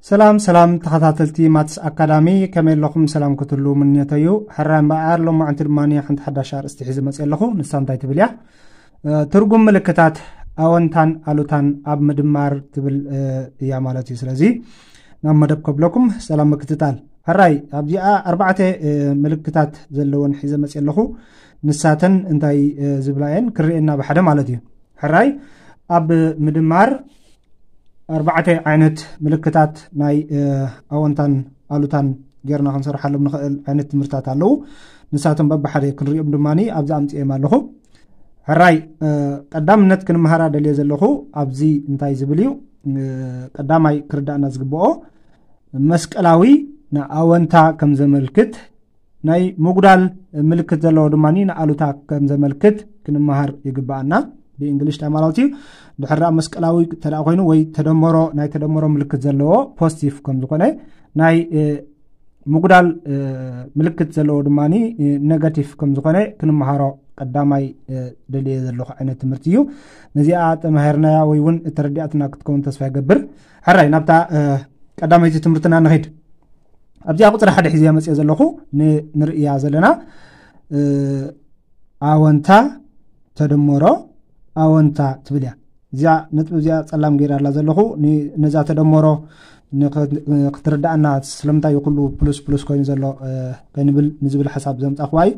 ሰላም ሰላም ተኸታተልቲ ማትስ ኣካዳሚ፣ ከመይ ኣለኹም? ሰላም ክትህሉ ምንዮተይ እዩ። ሕራይ እምበኣር ሎማዕንቲ ድማ ሓንቲ ሓዳሽ ኣርእስቲ ሒዘ መፅእ ኣለኹ። ንሳ እንታይ ትብል እያ? ትርጉም ምልክታት ኣወንታን ኣሉታን ኣብ ምድማር ትብል እያ ማለት እዩ። ስለዚ ናብ መደብ ከብለኩም ሰላም ምክትታል። ሕራይ ኣብዚኣ ኣርባዕተ ምልክታት ዘለወን ሒዘ መፅእ ኣለኹ። ንሳተን እንታይ ዝብላ እየን ክርእየና ብሓደ ማለት እዩ። ሕራይ ኣብ ምድማር ኣርባዕተ ዓይነት ምልክታት ናይ ኣወንታን ኣሉታን ጌርና ክንሰርሓሎም ንኽእል ዓይነት ትምህርታት ኣለዉ። ንሳቶም በብሓደ ክንሪኦም ድማ ኣብዚ ኣምፅኦም ኣለኹ። ሕራይ ቀዳምነት ክንመሃራ ደልየ ዘለኹ ኣብዚ እንታይ ዝብል እዩ? ቀዳማይ ክርዳእና ዝግብኦ መስቀላዊ ንኣወንታ ከም ዘመልክት፣ ናይ ምጉዳል ምልክት ዘለዎ ድማ ንኣሉታ ከም ዘመልክት ክንመሃር ይግባኣና። ብእንግሊሽ እንታይ ማለት እዩ? ድሕር መስቀላዊ ተደኣ ኮይኑ ወይ ተደመሮ ናይ ተደመሮ ምልክት ዘለዎ ፖዚቲቭ ከም ዝኾነ፣ ናይ ምጉዳል ምልክት ዘለዎ ድማ ኔጋቲቭ ከም ዝኾነ ክንመሃሮ ቀዳማይ ደልየ ዘለኹ ዓይነት ትምህርቲ እዩ። ነዚኣ ተማሂርናያ ወይ እውን ተረዲኣትና ክትከውን ተስፋ ይገብር። ሕራይ ናብታ ቀዳመይቲ ትምህርትና ንኸይድ። ኣብዚኣ ቁፅሪ ሓደ ሒዘ መፅእ ዘለኹ ንርእያ ዘለና ኣወንታ ተደመሮ ኣወንታ ትብል እያ። እዚኣ ነጥቢ እዚኣ ፀላም ገይራ ኣላ ዘለኹ ነዛ ተደመሮ ክትርዳእና ስለምንታይ ኩሉ ፕሉስ ፕሉስ ኮይኑ ዘሎ ከይንብል ንዝብል ሓሳብ ዘምፃኽዋ እዩ።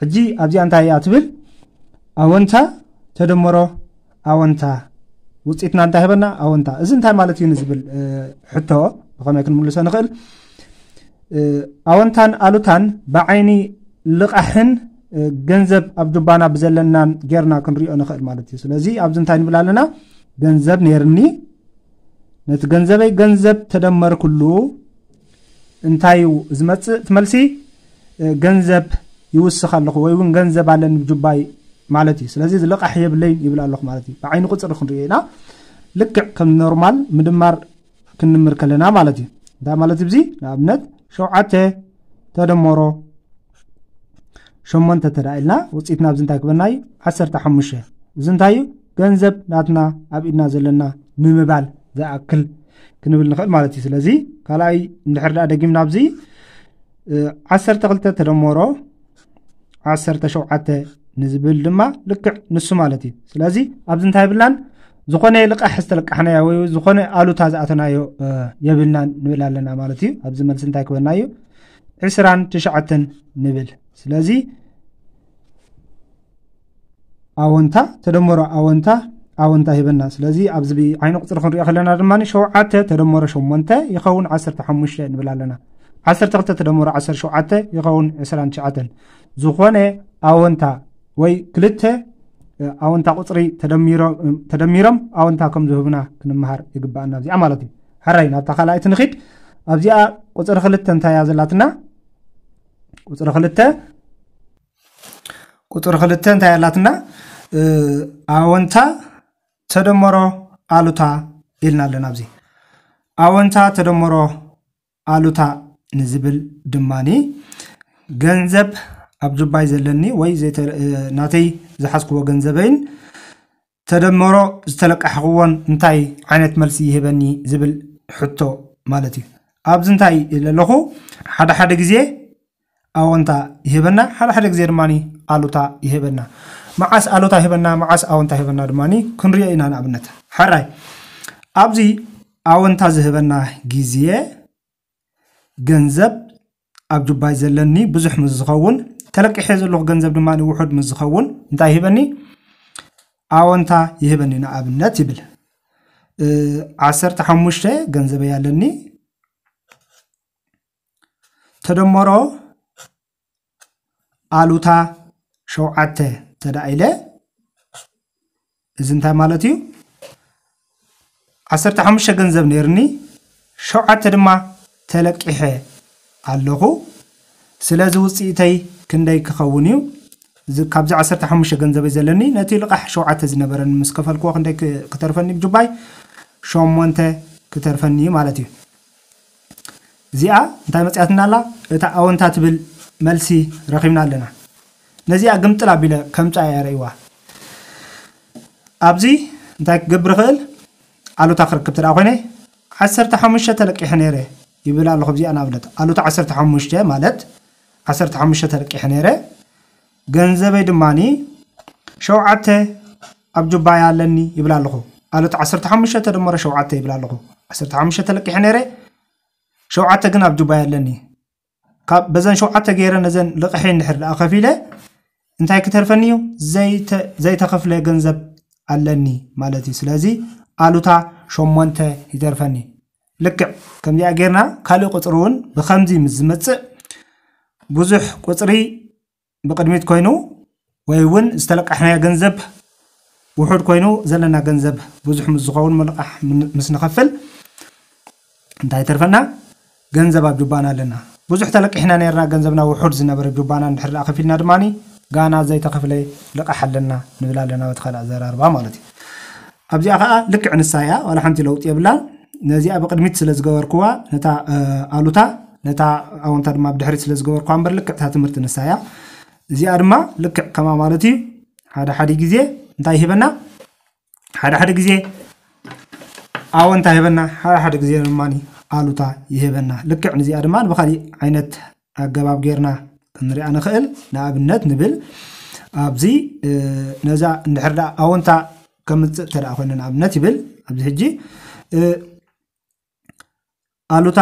ሕጂ ኣብዚኣ እንታይ እያ ትብል? ኣወንታ ተደመሮ ኣወንታ ውፅኢትና እንታይ ህበና? ኣወንታ። እዚ እንታይ ማለት እዩ ንዝብል ሕቶ ብኸመይ ክንምልሶ ንኽእል? ኣወንታን ኣሉታን ብዓይኒ ልቓሕን ገንዘብ ኣብ ጁባና ብዘለናን ጌርና ክንሪኦ ንኽእል ማለት እዩ። ስለዚ ኣብዚ እንታይ ንብል ኣለና? ገንዘብ ነይርኒ፣ ነቲ ገንዘበይ ገንዘብ ተደመርኩሉ እንታይ እዩ ዝመፅእ እቲ መልሲ? ገንዘብ ይውስኽ ኣለኹ ወይ እውን ገንዘብ ኣለኒ ብጁባይ ማለት እዩ። ስለዚ እዚ ልቓሕ የብለይን ይብል ኣለኹ ማለት እዩ። ብዓይኒ ቁፅሪ ክንሪኦ ኢና። ልክዕ ከም ኖርማል ምድማር ክንምር ከለና ማለት እዩ። እንታይ ማለት እዚ? ንኣብነት ሸውዓተ ተደመሮ ሸሞንተ ተዳ ኢልና ውፅኢትና ኣብዚ እንታይ ክበና እዩ? ዓሰርተ ሓሙሽተ። እዚ እንታይ እዩ? ገንዘብ ናትና ኣብ ኢድና ዘለና ንምባል ዝኣክል ክንብል ንኽእል ማለት እዩ። ስለዚ ካልኣይ እንድሕር ደኣ ደጊምና ኣብዚ ዓሰርተ ክልተ ተደመሮ ዓሰርተ ሸውዓተ ንዝብል ድማ ልክዕ ንሱ ማለት እዩ። ስለዚ ኣብዚ እንታይ ይብልናን? ዝኾነ ልቃሕ ዝተለቃሕናዮ ወይ ዝኾነ ኣሉታ ዝኣተናዮ የብልናን ንብል ኣለና ማለት እዩ። ኣብዚ መልሲ እንታይ ክበና እዩ? ዕስራን ትሽዓተን ንብል። ስለዚ ኣወንታ ተደመሮ ኣወንታ ኣወንታ ሂበና። ስለዚ ኣብዚ ዓይኒ ቁፅሪ ክንሪኦ ከለና ድማ ሸውዓተ ተደመሮ ሸሞንተ ይኸውን ዓሰርተ ሓሙሽተ ንብል ኣለና። ዓሰርተ ክልተ ተደመሮ ዓሰርተ ሸውዓተ ይኸውን ዕስራን ትሽዓተን። ዝኾነ ኣወንታ ወይ ክልተ ኣወንታ ቁፅሪ ተደሚሮም ኣወንታ ከም ዝህቡና ክንመሃር ይግባኣና ኣብዚኣ ማለት እዩ። ሕራይ ናብታ ካልኣይቲ ንኺድ። ኣብዚኣ ቁፅሪ ክልተ እንታይ እያ ዘላትና? ቁፅሪ ክልተ ቁፅሪ ክልተ እንታይ ኣላትና? ኣወንታ ተደመሮ ኣሉታ ኢልና ኣለና። ኣብዚ ኣወንታ ተደመሮ ኣሉታ ንዝብል ድማኒ ገንዘብ ኣብ ጁባይ ዘለኒ ወይ ናተይ ዝሓዝክዎ ገንዘበይን ተደመሮ ዝተለቃሕክዎን እንታይ ዓይነት መልሲ ይህበኒ ዝብል ሕቶ ማለት እዩ። ኣብዚ እንታይ ኢለ ኣለኹ? ሓደ ሓደ ግዜ ኣወንታ ይህበና፣ ሓደ ሓደ ግዜ ድማ ኣሉታ ይህበና። መዓስ ኣሉታ ይህበና፣ መዓስ ኣወንታ ይህበና ድማ ክንሪኦ ኢና። ንኣብነት ሕራይ ኣብዚ ኣወንታ ዝህበና ግዜ ገንዘብ ኣብ ጁባይ ዘለኒ ብዙሕ ምስ ዝኸውን፣ ተለቂሐ ዘለኹ ገንዘብ ድማ ውሑድ ምስ ዝኸውን እንታይ ይህበኒ? ኣወንታ ይህበኒ። ንኣብነት ይብል ዓሰርተ ሓሙሽተ ገንዘበይ ኣለኒ፣ ተደመሮ ኣሉታ ሸውዓተ ተዳ ኢለ፣ እዚ እንታይ ማለት እዩ? ዓሰርተ ሓሙሽተ ገንዘብ ነይርኒ፣ ሸውዓተ ድማ ተለቂሐ ኣለኹ። ስለዚ ውፅኢተይ ክንደይ ክኸውን እዩ? ካብዚ ዓሰርተ ሓሙሽተ ገንዘበይ ዘለኒ ነቲ ልቓሕ ሸውዓተ ዝነበረኒ ምስ ከፈልክዎ ክንደይ ክተርፈኒ? ብጁባይ ሸሞንተ ክተርፈኒ ማለት እዩ። እዚኣ እንታይ መፅያትና ኣላ? እታ ኣወንታ ትብል መልሲ ረኺብና ኣለና። ነዚኣ ግምጥል ኣቢለ ከምፃ እያ ርእይዋ። ኣብዚ እንታይ ክገብር ይኽእል? ኣሉታ ክረክብ ተደኣ ኮይነ ዓሰርተ ሓሙሽተ ተለቂሐ ነይረ ይብል ኣለኹ። ኣብዚኣ ንኣብነት ኣሉታ ዓሰርተ ሓሙሽተ ማለት ዓሰርተ ሓሙሽተ ተለቂሐ ነይረ፣ ገንዘበይ ድማኒ ሸውዓተ ኣብ ጁባይ ኣለኒ ይብል ኣለኹ። ኣሉታ ዓሰርተ ሓሙሽተ ተደመሮ ሸውዓተ ይብል ኣለኹ። ዓሰርተ ሓሙሽተ ተለቂሐ ነይረ፣ ሸውዓተ ግን ኣብ ጁባይ ኣለኒ። ካብ በዘን ሸውዓተ ገይረ ነዘን ልቕሐይ እንድሕር ደኣ ከፊለ እንታይ ክተርፈኒ እዩ? ዘይተ- ዘይተኸፍለ ገንዘብ ኣለኒ ማለት እዩ። ስለዚ ኣሉታ ሸሞንተ ይተርፈኒ። ልክዕ ከምዚኣ ጌርና ካልእ ቁፅሪ እውን ብከምዚ ምስ ዝመፅእ ብዙሕ ቁፅሪ ብቅድሚት ኮይኑ ወይ እውን ዝተለቃሕናዮ ገንዘብ ውሑድ ኮይኑ ዘለና ገንዘብ ብዙሕ ምስ ዝኸውን ምልቃሕ ምን- ምስ ንኸፍል እንታይ ይተርፈና? ገንዘብ ኣብ ጁባና ኣለና። ብዙሕ ተለቂሕና ነርና፣ ገንዘብና ውሑድ ዝነበረ ጁባና እንድሕር ደኣ ከፊልና ድማ ጋና ዘይተኸፍለ ልቃሕ ኣለና ንብል ኣለና፣ በቲ ካልእ ኣዘራርባ ማለት እዩ። ኣብዚኣ ከዓ ልክዕ ንሳ እያ፣ ዋላ ሓንቲ ለውጢ የብላን። ነዚኣ ብቅድሚት ስለ ዝገበርክዋ ነታ ኣሉታ፣ ነታ ኣወንታ ድማ ብድሕሪት ስለ ዝገበርክዋ እምበር ልክዕ እታ ትምህርቲ ንሳ እያ። እዚኣ ድማ ልክዕ ከማ ማለት እዩ። ሓደ ሓደ ግዜ እንታይ ይህበና? ሓደ ሓደ ግዜ ኣወንታ ይህበና፣ ሓደ ሓደ ግዜ ድማ ኣሉታ ይህበና። ልክዕ ንዚኣ ድማ ብኻሊእ ዓይነት ኣገባብ ጌርና ክንሪኣ ንኽእል። ንኣብነት ንብል ኣብዚ ነዛ እንድሕር ደኣ ኣወንታ ከምፅእ እንተ ደኣ ኮይነ ንኣብነት ይብል ኣብዚ ሕጂ ኣሉታ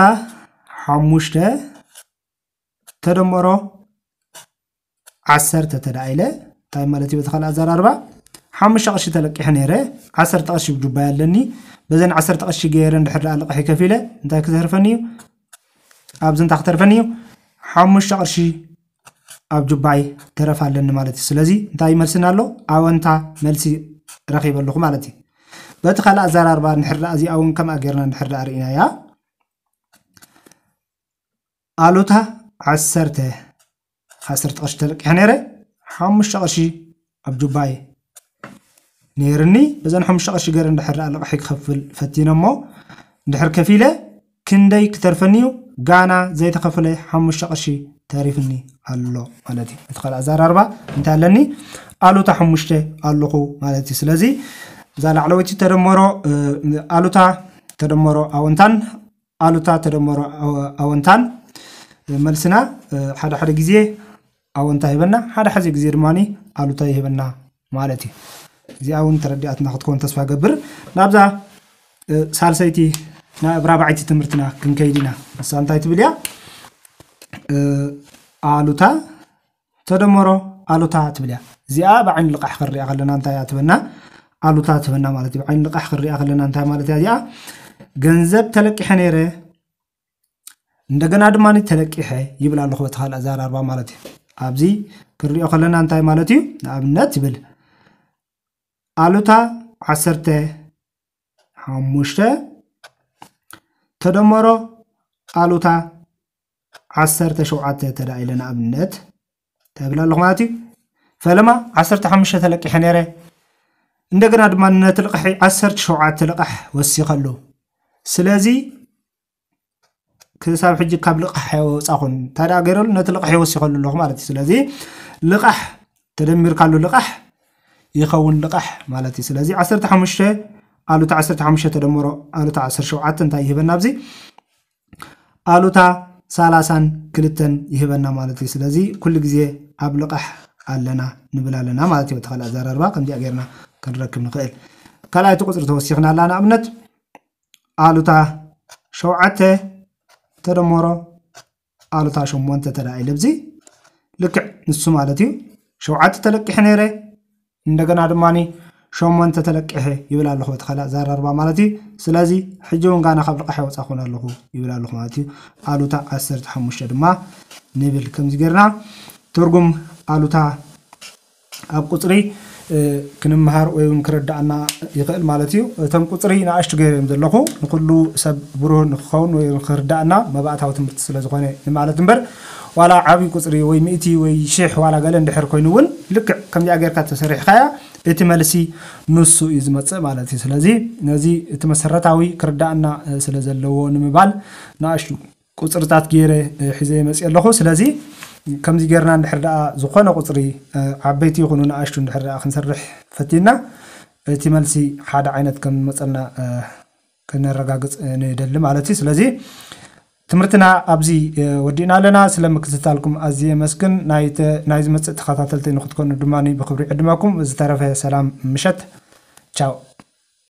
ሓሙሽተ ተደመሮ ዓሰርተ ተደኣ ኢለ እንታይ ማለት እዩ? በቲ ካልእ ኣዘራርባ ሓሙሽተ ቅርሺ ተለቂሐ ነይረ፣ ዓሰርተ ቅርሺ ብጁባይ ኣለኒ። በዘን ዓሰርተ ቅርሺ ገይረ እንድሕር ደኣ ልቕሒ ከፊለ እንታይ ክተርፈኒ እዩ? ኣብዚ እንታይ ክተርፈኒ እዩ? ሓሙሽተ ቅርሺ ኣብ ጁባይ ተረፍ ኣለኒ ማለት እዩ። ስለዚ እንታይ መልስና ኣሎ? ኣወንታ መልሲ ረኺበ ኣለኹ ማለት እዩ። በቲ ካልእ ኣዘራርባ እንድሕር ደኣ እዚኣ እውን ከምኣ ጌርና እንድሕር ደኣ ርኢናያ ኣሉታ ዓሰርተ ዓሰርተ ቅርሺ ተለቂሐ ነይረ፣ ሓሙሽተ ቅርሺ ኣብ ጁባይ ነይርኒ። በዘን ሓሙሽተ ቅርሺ ገይረ እንድሕር ደኣ ልቕሒ ክኸፍል ፈቲነ እሞ እንድሕር ከፊለ ክንደይ ክተርፈኒ እዩ? ጋና ዘይተኸፈለ ሓሙሽተ ቅርሺ ተሪፍኒ ኣሎ ማለት እዩ። እቲ ካልእ ኣዘራርባ እንታይ ኣለኒ? ኣሉታ ሓሙሽተ ኣለኹ ማለት እዩ። ስለዚ እዛ ላዕለወይቲ ተደመሮ ኣሉታ ተደመሮ ኣወንታን ኣሉታ ተደመሮ ኣወንታን መልስና ሓደ ሓደ ግዜ ኣወንታ ይህበና፣ ሓደ ሓደ ግዜ ድማ ኣሉታ ይህበና ማለት እዩ። እዚኣ እውን ተረዲኣትና ክትከውን ተስፋ ገብር። ናብዛ ሳልሰይቲ ናብ ራብዓይቲ ትምህርትና ክንከይድ ኢና። ንሳ እንታይ ትብል እያ? ኣሉታ ተደመሮ ኣሉታ ትብል እያ። እዚኣ ብዓይኒ ልቃሕ ክንሪኣ ከለና እንታይ እያ ትበና? ኣሉታ ትበና ማለት እዩ። ብዓይኒ ልቃሕ ክንሪኣ ከለና እንታይ ማለት እያ እዚኣ? ገንዘብ ተለቂሐ ነይረ እንደገና ድማ ተለቂሐ ይብል ኣለኹ በቲ ካልእ ኣዘራርባ ማለት እዩ። ኣብዚ ክንሪኦ ከለና እንታይ ማለት እዩ? ንኣብነት ይብል ኣሉታ ዓሰርተ ሓሙሽተ ተደመሮ ኣሉታ ዓሰርተ ሸውዓተ ተዳ ኢለ ንኣብነት ተብል ኣለኹ ማለት እዩ። ፈለማ ዓሰርተ ሓሙሽተ ተለቂሐ ነይረ እንደገና ድማ ነቲ ልቕሒ ዓሰርተ ሸውዓተ ልቓሕ ወሲኸሉ። ስለዚ ክሳብ ሕጂ ካብ ልቓሕ ኣይወፃኹን። እንታይ ደኣ ገይረሉ? ነቲ ልቓሕ የወሲኸሉ ኣለኹ ማለት እዩ። ስለዚ ልቓሕ ተደሚርካሉ ልቓሕ ይኸውን ልቓሕ ማለት እዩ። ስለዚ ዓሰርተ ሓሙሽተ ኣሉታ ዓሰርተ ሓሙሽተ ተደምሮ ኣሉታ ዓሰርተ ሸውዓተ እንታይ ይህበና? ኣብዚ ኣሉታ ሰላሳን ክልተን ይህበና ማለት እዩ። ስለዚ ኩሉ ግዜ ኣብ ልቓሕ ኣለና ንብል ኣለና ማለት እዩ። እቲ ካልእ ኣዘራርባ ከምዚኣ ጌርና ክንረክብ ንኽእል። ካልኣይቲ ቁፅሪ ተወሲኽና ኣላ ንኣብነት ኣሉታ ሸውዓተ ተደመሮ ኣሉታ ሸሞንተ ተዳ ኢለ ኣብዚ ልክዕ ንሱ ማለት እዩ። ሸውዓተ ተለቂሐ ነይረ እንደገና ድማ ሸሞንተ ተለቂሐ ይብል ኣለኹ እቲ ካልእ ኣዘራርባ ማለት እዩ። ስለዚ ሕጂ እውን ጋና ካብ ልቓሕ ኣይወፃኹን ኣለኹ ይብል ኣለኹ ማለት እዩ። ኣሉታ ዓሰርተ ሓሙሽተ ድማ ንብል ከምዚ ጌርና ትርጉም ኣሉታ ኣብ ቁፅሪ ክንምሃር ወይ እውን ክርዳእና ይኽእል ማለት እዩ። እቶም ቁፅሪ ንኣሽቱ ገይረ እዮም ዘለኹ ንኩሉ ሰብ ብሩህ ንክኸውን ወይ ክርዳእና መባእታዊ ትምህርቲ ስለ ዝኾነ ንማለት እምበር ዋላ ዓብዪ ቁፅሪ ወይ ሚእቲ ወይ ሽሕ ዋላ ገለ እንድሕር ኮይኑ እውን ልክዕ ከምዚኣ ጌርካ ተሰሪሕካያ እቲ መልሲ ንሱ እዩ ዝመፅእ ማለት እዩ። ስለዚ ነዚ እቲ መሰረታዊ ክርዳእና ስለ ዘለዎ ንምባል ንኣሽቱ ቁፅርታት ገይረ ሒዘ መፅእ ኣለኹ። ስለዚ ከምዚ ጌርና እንድሕር ደኣ ዝኾነ ቁፅሪ ዓበይቲ ይኹኑ ንኣሽቱ እንድሕር ደኣ ክንሰርሕ ፈቲና እቲ መልሲ ሓደ ዓይነት ከም ዝመፀና ከነረጋግፅ ንደሊ ማለት እዩ። ስለዚ ትምህርትና ኣብዚ ወዲእና ኣለና። ስለ ምክትታልኩም ኣዝየ የመስግን። ናይ ዝመፅእ ተኸታተልቲ ንክትኮኑ ድማ ብክብሪ ይዕድመኩም። ዝተረፈ ሰላም ምሸት። ቻው።